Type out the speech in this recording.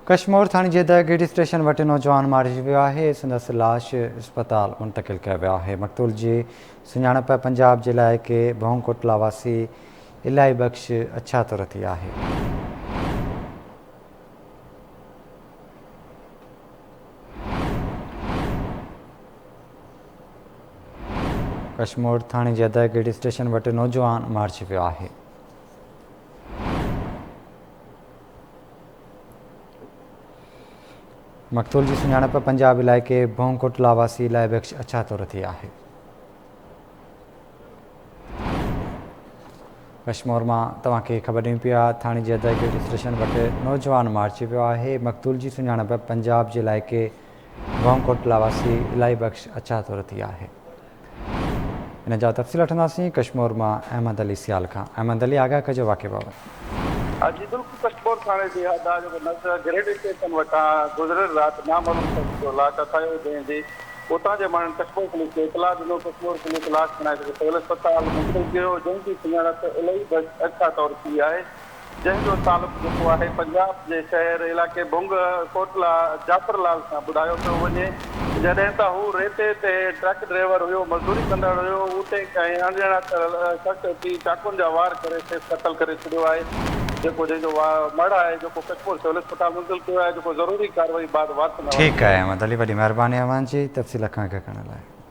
ڪشمور ٿاڻي جي دهگيٽ اسٽيشن وٽ نوجوان مارجي ويو آهي، سندس لاش اسپتال منتقل ڪيو ويو آهي، مقتول جي سڃاڻپ پنجاب جي علائقي ڀونگ ڪوٽلا واسي الاهي بخش اڇا طور ٿي آهي. ڪشمور ٿاڻي جي دهگيٽ اسٽيشن وٽ نوجوان مارجي ويو آهي. مقتول جي سڃاڻپ پنجاب علائقي ڀونگ ڪوٽلا واسي الاهي بخش اڇا طور ٿي آهي. ڪشمور مان توهان کي خبر ڏيون پيا ٿاڻي جي ادائي اسٽيشن وٽ نوجوان مارجي ويو آهي مقتول جي سڃاڻپ پنجاب جي علائقي ڀونگ ڪوٽلا واسي الاهي بخش اڇا طور ٿي آهي. ان جا تفصيل وٺنداسين ڪشمور مان احمد علي سيال کان. احمد علي آگاهه ڪجو واقعي بابت. جي بلڪل ڪشمور ٿاڻي جي حد آ جيڪو نزد گريڊ اسٽيشن وٽان گذريل رات نامعلوم شخص جو لاش هٿ آيو جنهن جي اتان جي ماڻهن ڪشمور پوليس کي اطلاع ڏنو ڪشمور پوليس لاش کڻائي جيڪو سول اسپتال منتقل ڪيو جنهن جي سڃاڻپ الهي بخش اڇا طور ٿي آهي جنهن جو تعلق جيڪو آهي پنجاب جي شهر علائقي بنگ ڪوٽلا جعفر لال سان ٻڌايو پيو وڃي جڏهن ته هو ريتي تي ٽرڪ ڊرائيور هيو مزدوري ڪندڙ هيو اتي ڪنهن اڻڄاڻاتل شخص اچي چاقون جا وار ڪري کيس قتل ڪري ڇڏيو آهي جيڪو جنهن جو مڙهه آهي جيڪو ڪشمور سول اسپتال منتقل ڪيو آهي جيڪو ضروري ڪارروائي بعد وارثن حوالي ٺيڪ آهي احمد علي وڏي مهرباني اوهان جي تفصيل کان آگاهه ڪرڻ لاء.